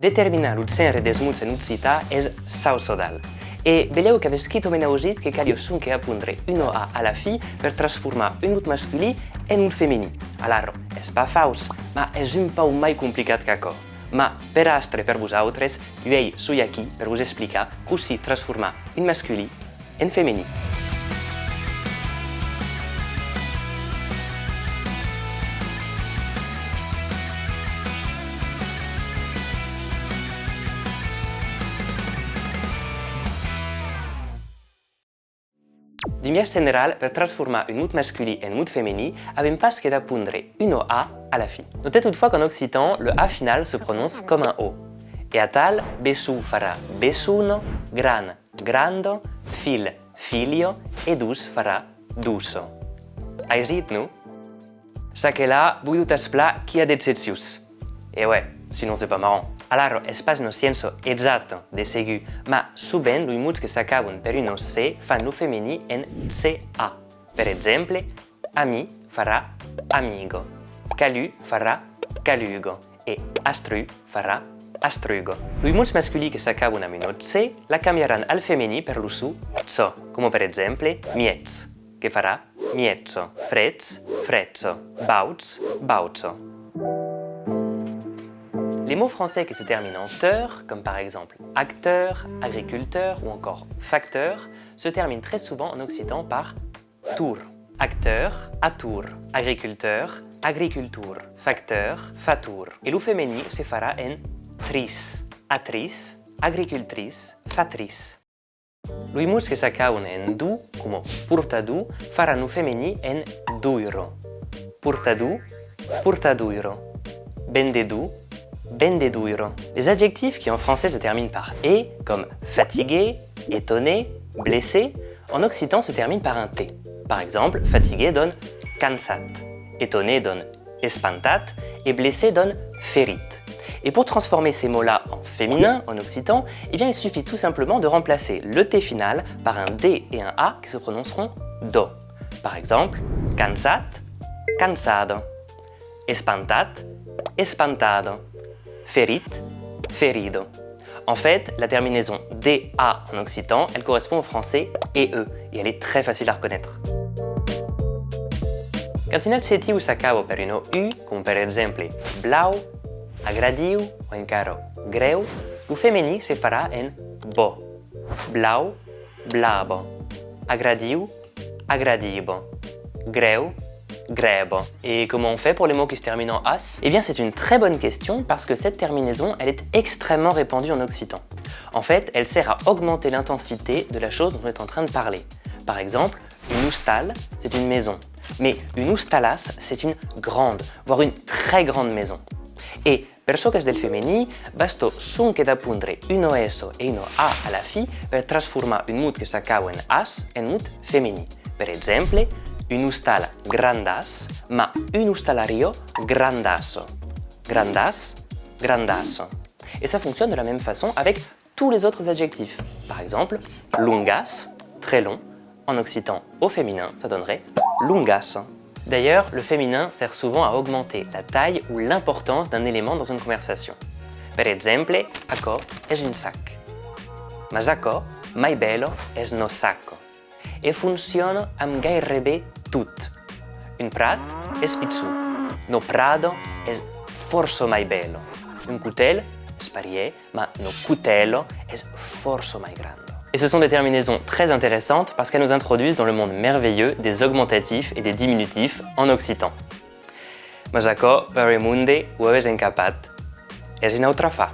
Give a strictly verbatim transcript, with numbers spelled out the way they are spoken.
Determinar lo genre dels mots en occitan es sauçadal. E belèu qu'avètz quitament ausit que caliá sonque apondre una a a la fin per transformar un mot masculin en un feminin. Alara, es pas fauç, mas es un pauc mai complicat qu'aquò. Mas, per astre per vosautres, uèi soi aquí per vos explicar cossí transformar un masculin en feminin. D'un biais general, per transformar un mot masculin en mot feminin, avèm pas que d'apondre una a a la fin. Notètz totfòs qu'en occitan, le a final se prononce comme un o. E atal, bessona farà bessona, gran, granda, filh, filha, e doç farà doça. Aisit, non? Çaquelà, vos dotatz plan qu'i a d'excepcions. E ouais, sinon c'est pas marrant. Alara, es pas una sciéncia exacta, de segur, mas sovent los mots que s'acaban per una c fan lo feminin en c a. Per exemple, ami farà amiga, calu farà caluga e astruc farà astruga. Los mots masculins que s'acaban amb una c la cambiaràn al feminin per lo son ch, coma per exemple mièg, que farà miècha, freg, frecha, bauch, baucha. Les mots français qui se terminent en teur, comme par exemple acteur, agriculteur ou encore facteur, se terminent très souvent en occitan par tour. Acteur, ator, agriculteur, agricultor, facteur, fator. E lo feminin se farà en tritz, atritz, agricultritz, fatritz. Los mots que s'acaban en dor, coma portador, faràn lo feminin en doira. Portador, portadoira. Vendedor, vendedoira. Les adjectifs qui en français se terminent par e, comme fatigué, étonné, blessé, en occitan se terminent par un t. Par exemple, fatigué donne cansat, étonné donne espantat et blessé donne ferit. Et pour transformer ces mots-là en féminin, en occitan, eh bien, il suffit tout simplement de remplacer le t final par un d et un a qui se prononceront do. Par exemple, cansat, cansada. Espantat, espantada. Ferit, ferida. En fait, la terminaison D A en occitan, elle correspond au français E E, et elle est très facile à reconnaître. Quand un adjectiu s'acaba per una U, com per exemple blau, agradiu o encara grèu, lo feminin se farà en bo. Blau, blava. Agradiu, agradiba. Grèu, grèba. Et comment on fait pour les mots qui se terminent en as ? Eh bien, c'est une très bonne question parce que cette terminaison, elle est extrêmement répandue en occitan. En fait, elle sert à augmenter l'intensité de la chose dont on est en train de parler. Par exemple, un ostal, c'est une maison. Mais un ostalàs, c'est une grande, voire une très grande maison. Et per çò qu'es del feminin, basta sonque d'apondre una S e una A a la fin per transformar un mot que s'acaba en as en mot feminin. Per exemple, un ostal grandàs, mas una ostalariá grandassa. Grandàs, grandassa. Et ça fonctionne de la même façon avec tous les autres adjectifs. Par exemple, longàs, très long, en occitan au féminin, ça donnerait longassa. D'ailleurs, le féminin sert souvent à augmenter la taille ou l'importance d'un élément dans une conversation. Per exemple, aquò es un sac. Mas aquò, mai bèla, es una saca. E fonciona amb gaireben tot. Un prat es pichon. Una prada es fòrça mai bèla. Un cotèl es parièr, mas una cotèla es fòrça mai granda. Et ce sont des terminaisons très intéressantes parce qu'elles nous introduisent dans le monde merveilleux des augmentatifs et des diminutifs en occitan. Mas aquò, paure monde, o avètz encapat. Es un autre afar.